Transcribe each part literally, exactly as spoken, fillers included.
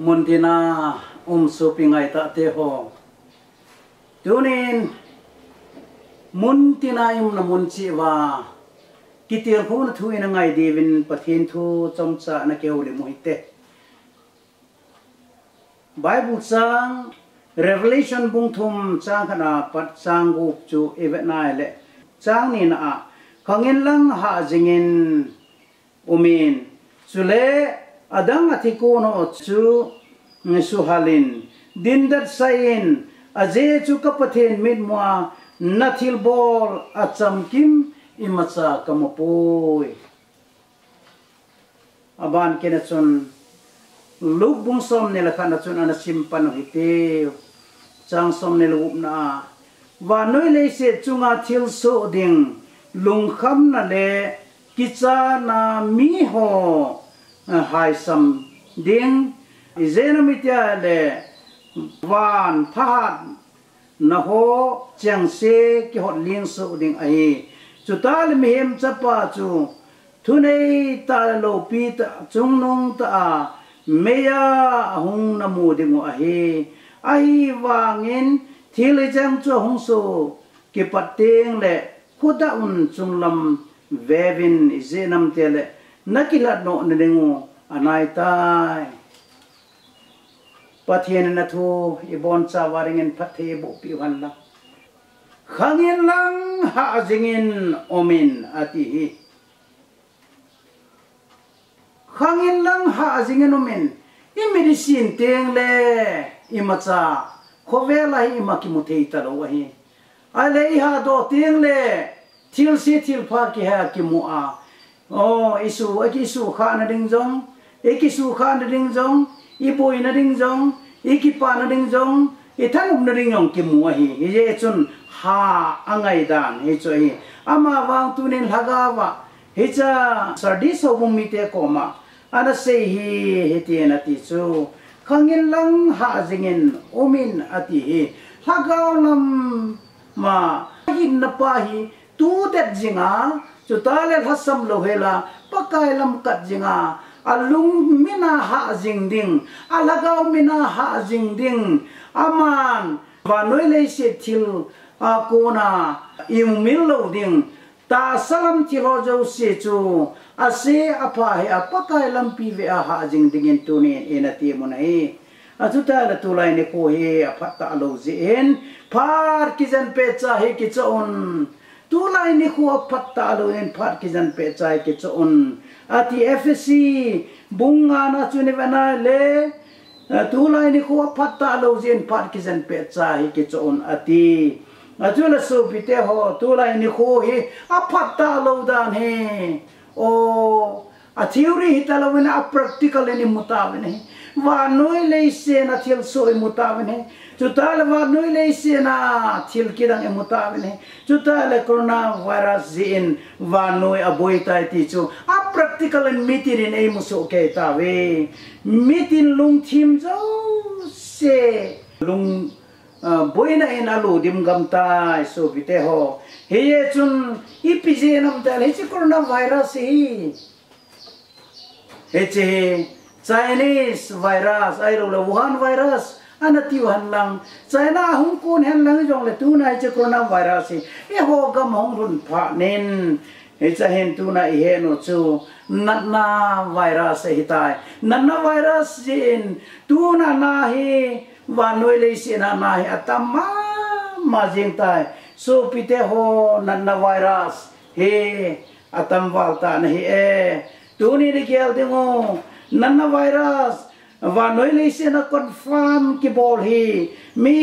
Muntina um sopi ngaitah teho, tunin muntina i umna mun cheh uva kitilkhouna thu ina ngai diuvin Pathen thu chomcha ana kihoulim u hite. Bible chang, Revelation bung thum chang khat a pat chang gup chu i vet uleh, chang nina a, "Khangin lang hah jingin umin, chule adang athi kon ho chu suhalin, dindet sah in, ajeh chu ka Pathen mitmua na thilbol achamkim imacha kamu poi." Aban kit a chun, Luke bung somni le khat na chun ana simpan u hite. Chang somni le gupna a, "Vannoi leiset chunga thilsoh ding lungkhamna le kichana miho, eh, haisam ding, ijeh inem itile van thahat na ho chengse kihot ling soh ding ahi. Chutah le Mihem Chapa chu thunei tah le lopi tah, chungnung tah a meiya ahung namu ding u ahi. Ahivangin thil hicheng chu ahung soh kipat teng le khodah un, chunglam veuvin, ijeh inem itile na kilhat noh nading u anai tai." Pathen in athu i boncha uva dingin phatthei eiboh peh u hen lang. "Khangin lang hah jingin umin," ati hi. "Khangin lang hah jingin umin." I medicine teng le imacha khovel a hi ima kimu thei talou ahi. Ahile i hahdoh teng le thilse thilpha kihe kimu a. O, i su, i kisukhah nading jong, i kisukhah nading jong, i boi nading jong, i kipah nading jong, i thanop nading jong kimu ahi. Hijeh chun hah angai dan hichu ahi. Amavang tunin lhagao a, hiche Sardis houbung mite koma ana sei hi, hitin ati chu, "Khangin lang hah jingin umin," ati hi. Lhagao lama hinna pa hi tu det jinga, chutah le lhasam louhela Pakai lam kat jinga, alungmin a hah jing ding, alhagao min a hah jing ding, aman vannoi leiset thil a kona iumil lou ding, tahsa lam thil ho jouse chu ase apha hi a Pakai lampi vea hah jing dingin tunin ina temun ahi. Achutah le tulai nikho hi aphat talou jeh in phat kijen pehcha hi kichoh un. Tulai nikho aphat talou in phat kijen pehcha hi kichoh un, ati. Ephesi bung nga na chun i vet uleh, tulai nikho aphat talou jeh in phat kijen pehcha hi kichoh un, ati. Achule sopite ho, tulai nikho hi aphat talou dan hi, o, a theory hita louvin a practical in imu tauvin ahi. Vannoi leiset a thilsoh imu tauvin ahi. Chutah le vannoi leiset a thil kidang imu tauvin ahi. Chutah le coronavirus jeh in vannoi aboi tai ti chu a practical in mitin in eimu soh kei tauve. Mitin lungthim jouse lung, ah, boina in alo dim gam tai, sopite ho. Hijeh chun ipi jeh ham itile hiche coronavirus hi, hiche hi Chinese virus, ahilouleh Wuhan virus ana tiu hen lang, China a hung kon hen lang jongle tuna hiche coronavirus hi eiho gam a hung lhun phat in, hiche hin tuna ihet u chu natna virus ahitai. Natna virus jeh in tuna na hi vannoi leiset a na hi atam mama jing tai. Sopite ho, natna virus hi atam val tan ahi e. Tunin igel ding u, natna virus vannoi leiset a confirm kibol hi mi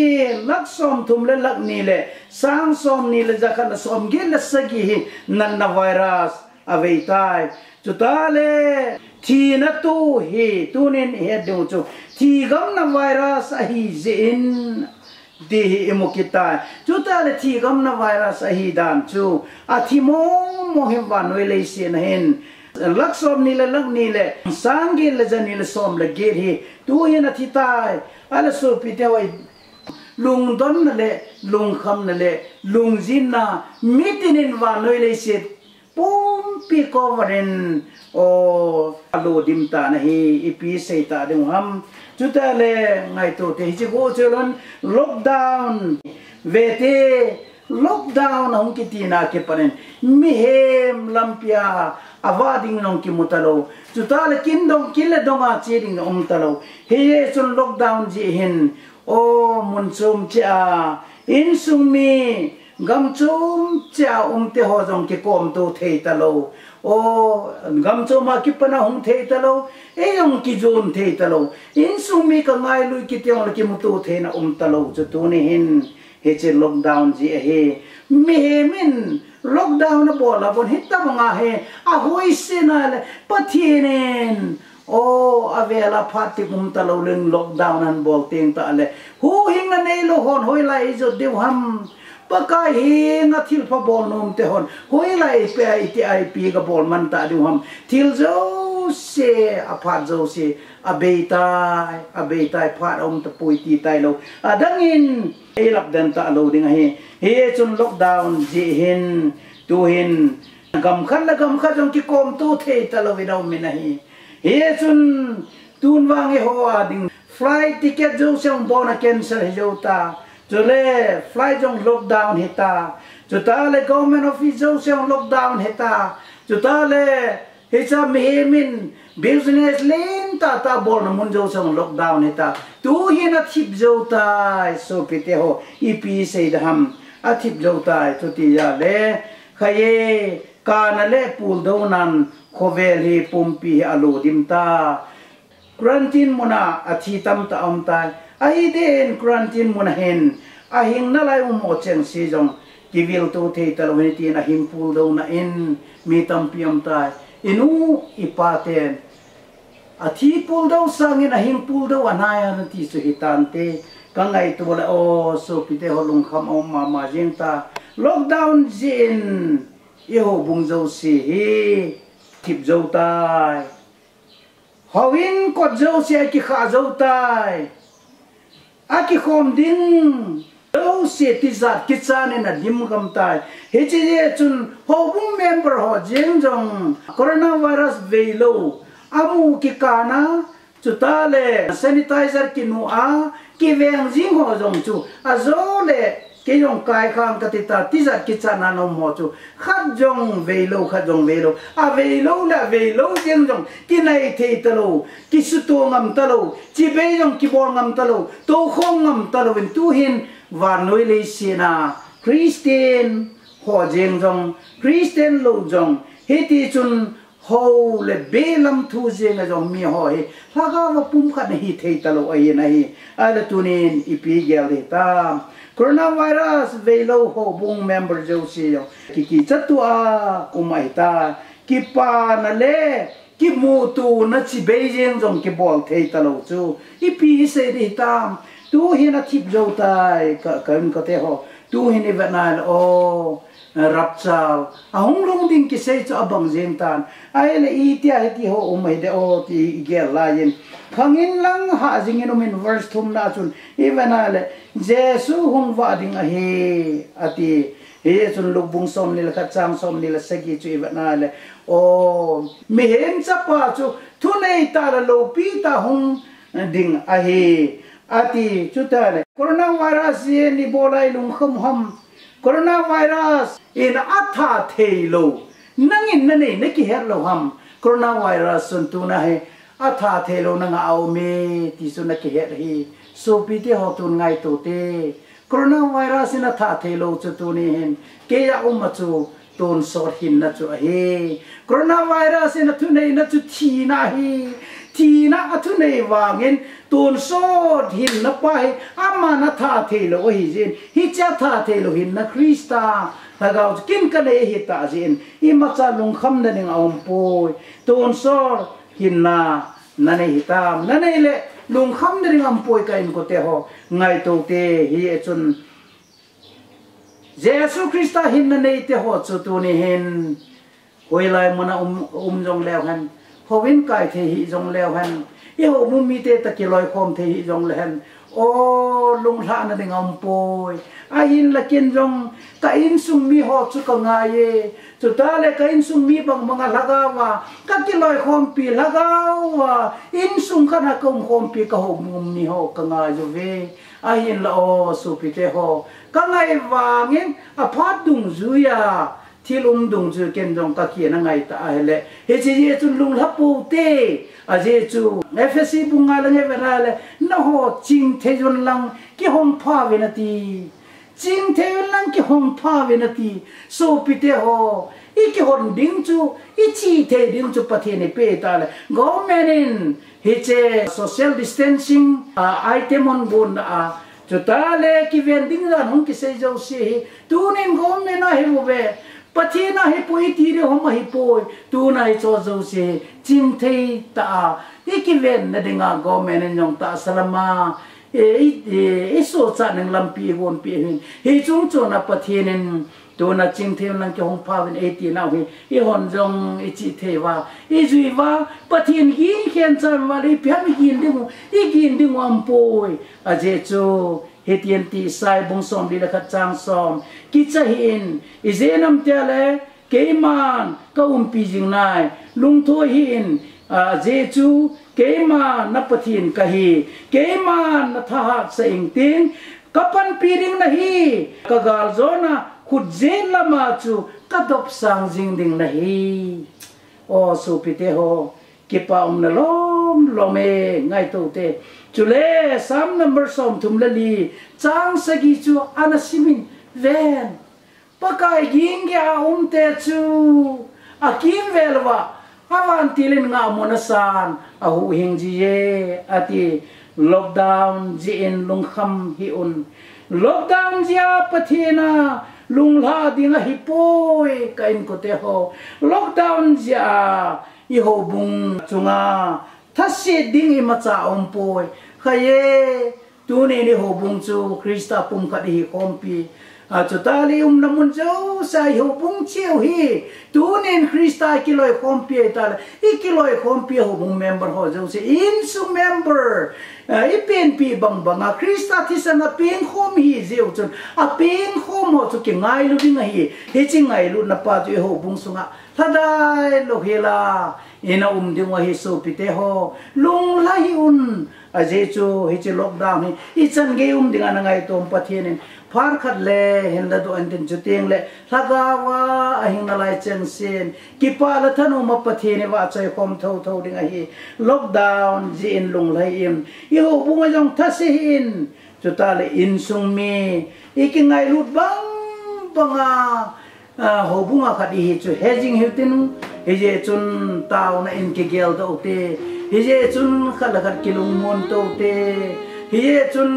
lakh somthum le lakh ni le sang somni le jakhat le somget le sagi hi natna virus avei tai. Chutah le thina thu hi tunin ihet ding u chu thigamna virus ahi jeh in ti hi imu kit tai. Chutah le thigamna virus ahi dan chu athi mong mong hi vannoi leiset a hin lakh somni le lakh ni le sang get le jani le som le get hi tuhin athi tai. Ahile sopite ho, lungdonna le lungkhamna le lungjinna mitin in vannoi leiset pumpi cover in, o, alo dim tan ahi. Ipi sei ta ding u ham? Chuta le ngaito te hiche go chu lon lockdown ve te lockdown ahung kiti na kipanin mihem lampia ava ding jong kimu talou. Chuta le kin dong kin le dong a che ding um talou. Hichun lockdown jeh hin o mun chom che a insung mi gam chom che a um te ho jong kikom to thei talou. O gam chom a kipana hung thei talou. Ei jong kijon thei talou. Insung mi ka ngailui kiti jong le kimu to thei na um talou. Chu tuni hin hiche lockdown jeh ahi. Mihem in lockdown abol a bon hitabang a hi ahoise na le Pathen in o avel a phat ti um talou leng lockdown ahin bol teng ta le huhhing na neilou hon hoilai jot diu ham. Pakai henga thilpha bol nom te hon hoilai pe a iti a ipi ga bol man ta diu ham. Thil jouse aphat jouse abei tai, abei tai phat aum tapoi ti tailou. Adang in ei lap den talou ding ahi. Hichun lockdown jeh hin, tu hin, gam khat le gam khat jong kikom to thei talou in aum in ahi. Hichun tun vang eiho a ding flight ticket jouse jong bon a cancel hi jou ta. Chule flight jong lockdown hi ta. Chuta le government office jouse jong lockdown hi ta. Chuta le hiche mihem in business len tah tah bolna mun jouse jong lockdown hi ta. Tu hin athip jou tai, sopi te ho, ipi sei da ham, athip jou tai, chuti a le, khaye, kana le puldou nan, khovel hi pumpi hi alo dim ta. Quarantine mun a athi tamtah aum tai. Ahi den quarantine mun a hin ahing nalai um ho cheng se jong kivil to thei talou hin tin ahing puldou na in mi tampi aum tai. Inu ipa ten athi puldou sangin ahing puldou anai a nati chu hitante. Ka ngaito le o sopi te ho lungkham aum mama jeng ta. Lockdown jeh in i houbung jouse hi thip jou tai. Houin kot jouse akikha jou tai. Akikhom ding jouse tijat kichan in adim gam tai. Hiche jeh chun houbung member ho jeng jong coronavirus veilou amu kikana, chuta le sanitizer kinu a kiveng jing ho jong chu ajo le Kei jong kaikhang kati ta, tijat kichat na nom ho chu. Khat jong veilou, khat jong veilou. Aveilou le aveilou jeng jong kinai thei talou, kisuto ngam talou, chibai jong kibol ngam talou, toukhom ngam talou in tuhin vannoi leiset a Christian ho jeng jong, Christian lou jong, hiti chun Hou le belam thu jeng a jong mi ho hi lhagao a pumkhat na hi thei talou ahi na hi. Ahile tunin ipi gel ding hitam. Coronavirus veilou houbung member jouse jong kikichat tua um ahi ta. Kipana le kimutona chibai jeng jong kibol thei talou chu ipi isei ding hitam. Tuhin athip jou tai ka, ka, kate ho. Tuhin ivet na le o. Rapture ahung lhung ding kisei chu abang jeng tan. Ahile itia hiti ho um ahi de o ti igel laiyin. Khangin lang hah jingin umin verse thumna chun ivet na le Jesu hung vah ding ahi ati. Hichun Luke bung somni le khat chang somni le sagi chu ivet na le. O, mihem chapa chu thunei tah le loupi tah hung ding ahi. Ati, chuta le, coronavirus jeh in ibola ilungkham ham. Coronavirus in atha thei lou. Nangin nanei nakihet lou ham. Coronavirus chun tuna hi atha thei lou nanga aume, ti chu nakihet hi. Sopi te ho tun ngaito te. Coronavirus in atha thei lou chu tuni hin. Keiya um a chu Tonsot hinna chu ahi. Coronavirus in athuneina chu thina ahi. Thina athunei vangin tonsot hinna pa hi aman atha thei lou ahi jin. Hiche atha thei lou hinna Christa Lhagao chu kin kanei ahi ta jin. Imacha lungkham nading aumpoi. Tonsot hinna nanei hitam. Nanei le lungkham nading aumpoi ka inkote ho. Ngaito te hi e chun. Jesu Christa hinna neite ho chu tuni hin, hoilai muna um, um jong leu hen, houin kai thei hi jong leu hen, i houbung mite toh kiloikhom thei hi jong leu hen, O, lunglhahna ding aumpoi. Ahinla ken jong ka insung mi ho chu ka ngai e. Chuteng le ka insung mi bangbang a lhagao a ka kiloikhompi, lhagao a insung khat a ka umkhompi ka houbung mi ho ka ngai uve. Ahinla o sopite ho, ka ngai vangin aphat dungjuia thil um dungjuiya ken jong ka kina ngai ta ahile. Hiche jeh chun lunglha pou te, ajeh chu Ephesi bung nga lang e vena le, nangho chingthei un lang kihong pha uvin ati. Chingthei un lang kihong pha uvin ati. Sopite ho, i kihon ding chu, i chingthei ding chu Pathen in eipeh ta le. Government in hiche social distancing, ah, item hon gon a, chuteng le kiven ding dan hung kisei jouse hi, tunin government a hi uve, Pathen a hi poi iti ding hom ahi poi, tuna hiche jouse hi chingthei tah a i kivenna dinga government in jong tahsa lama, e, i, e, i sochat ding lampi i gonpi hin. Hiche chungchon a Pathen in tuna chingthei un lang kihong pha uvin eiti nau hi, i hon jong i chingthei uva, i jui uva, Pathen ging khen chan uva le ipi ham i gin ding u, i gin ding u aumpoi. Ajeh chu hitin ati, Isaiah bung somli le khat chang som. Kicha hih in, ijeh inem itile, keiman ka umpi jing nai. Lungthoi hih in, ajeh chu keiman na Pathen kahi. Keiman na thahatsah intin, ka panpi ding nahi. Ka galjona khutjet lama chu ka dopsang jing ding nahi. O sopite ho, kipa umna lom lom e, ngaito te. Chule Psalm number somthum le li, chang sagi chu ana simin ven. Pakai ging geiya aum te chu akimvel uva, avantil in ngahmun asan, ahuhhing ji e, ati. Lockdown jeh in lungkham hih un. Lockdown jeh a Pathen a lunglha ding ahipoi, ka inkote ho. Lockdown jeh a i houbung chunga thase ding imacha aumpoi. Khaye, tunin i houbung chu Christa pumkhat ihi khompi. A, chuteng le i umna mun jousea i houbung cheh u hi, tunin Christa i kiloikhompi ahitah le, i kiloikhompi houbung member ho jouse, insung member, a, i penpi bangbang a, Christa thisan a pengkhom ihi jeh u chun, apengkhom ho chu kingailu ding ahi, hiche ngailutna pa chu i houbung sunga lhadai lou hela, ina um ding u ahi sopite ho, lunglha hih un, ajeh chu hiche lockdown hi, ichan gei um ding ana ngaito Pathen in, phat khat le hin ladoh intin chuteng le, lhagao a ahing nalai chengsen, kipa le thanom a Pathen i vahchoi khom thotho ding ahi, lockdown jeh in lunglha hih in, i houbung a jong thase hih in, chuteng le insung mi, i kingailut bangbang a, A, houbung a khat ihi chu hejing hiu tin, hijeh chun taona in kigeldoh u te, hijeh chun khat le khat kilungmon to u te, hijeh chun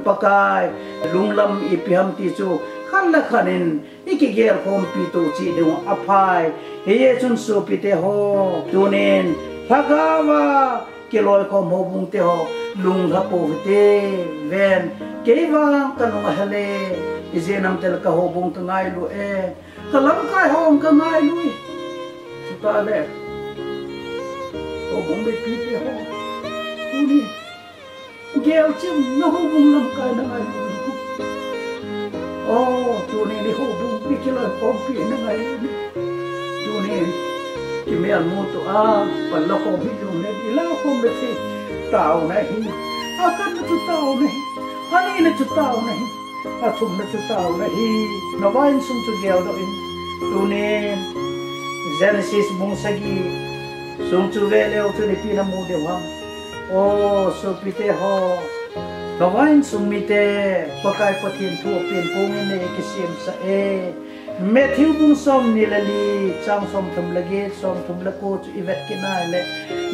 Pakai lunglam ipi ham ti chu khat le khat in i kigelkhompi to cheh ding u aphai, hijeh chun sopite ho, tunin lhagao a kiloikhom houbung te ho, lunglha pou hite, ven, kei vang ka lung ahel e, ijeh inem itile ka houbung ka ngailu e, ka lamkai ho ka ngailu e, chuteng le, houbung mipi te ho, tuni, gel chim na houbung lamkai na ngailu. O, tuni ni houbung ni kiloikhompi na ngailu. Tuni, kimel mu to a, pan lakhom hi jong le, i lakhom le thei, taona hi. Akhatna chu taona hi. Anina chu taona hi. Athumna chu taona hi. Noah insung chu geldoh in. Tuni, Genesis bung sagi sung chu ve leu chun ipi na mu diu ham. O, sopite ho, Noah insung mite, Pakai Pathen thu apen pong in nei kisemsah e. Matthew bung somni le li, chang somthum le get, somthum le ko chu i vet kit nai le,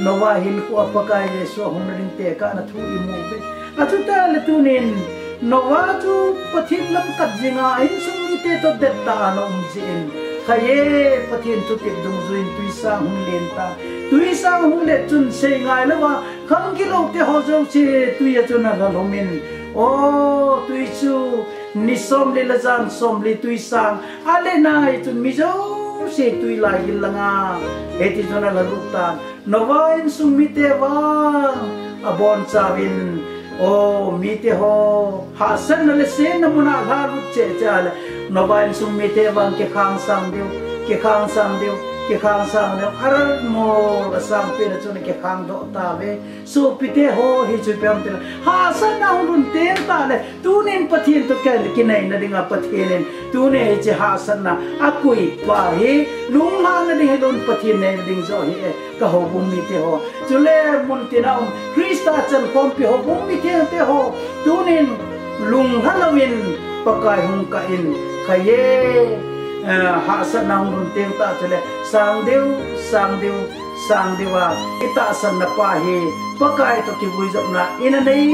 Noah hinkhoa Pakai Jesu ahung na ding tekahna thu i mu uve. Achuteng le tunin, Noah chu Pathen lam kat jinga, a insung mite toh dettah a ana um jeh in, khaye Pathen thutep dungjuiyin twisang hung len tan. Twisang hung let chun seingai louva, khang gilou te ho jouse twi a chun alhalhum in. O, twi chu ni somli le jan somli twisang alet nai chun mi jouse twi lai gil langa, hiti chun alhalut tan. Noah insung mite vang abonchauvin, O mite ho, hahsatna le senna muna lhalut cheh cheh a le, nova insung mite vang kikhang sang diu, kikhang sang diu, kikhang sang diu, aral mo la sang pe na chun kikhang doh tave. Sopite ho, hichu ipi ham itile, hahsatna hung lhun teng tah le, tunin Pathen toh kei le kinai na dinga Pathen in, tuni hiche hahsatna akoi pa hi, lunglhahna ding hilou in Pathen nei na ding joh hi e. Ka houbung mite ho. Chule muntina um Christa chankhompi houbung mithengte ho. Tunin lunglha louvin Pakai hung kah in, khaye, eh, hahsatna hung lhun teng tah chule sang diu, sang diu, sang diu a itahsanna pa hi Pakai toh kivui jopna ina nei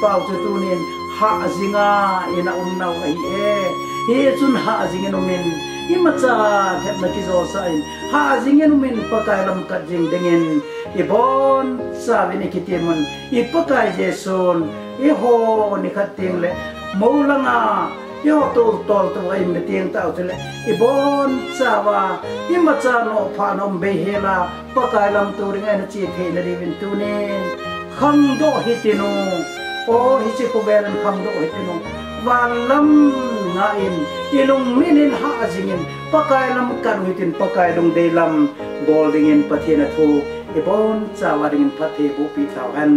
pau chu tunin hahjinga ina um nau ahi e. Hichun hahjingin umin, imacha thepna kijosah in, hahjingin umin Pakai lam kat jing dingin, ibonchauvin ikitimun, i Pakai Jesun, eiho nikhat teng le, mou langa, eiho toltol tou a ium le teng tah u chule, ibonchauva, imacha nophahna um bei hela, Pakai lam tou dinga ina che theina diuvin tunin, khangdoh hitin u. O, hiche khovel in khangdoh hitin u. Van lam ngah in, ilungmin in hahjingin, Pakai lam kat u hitin, Pakai lungdei lam bol dingin Pathen a thu ibonchauva dingin phatthei bohpi tauhen.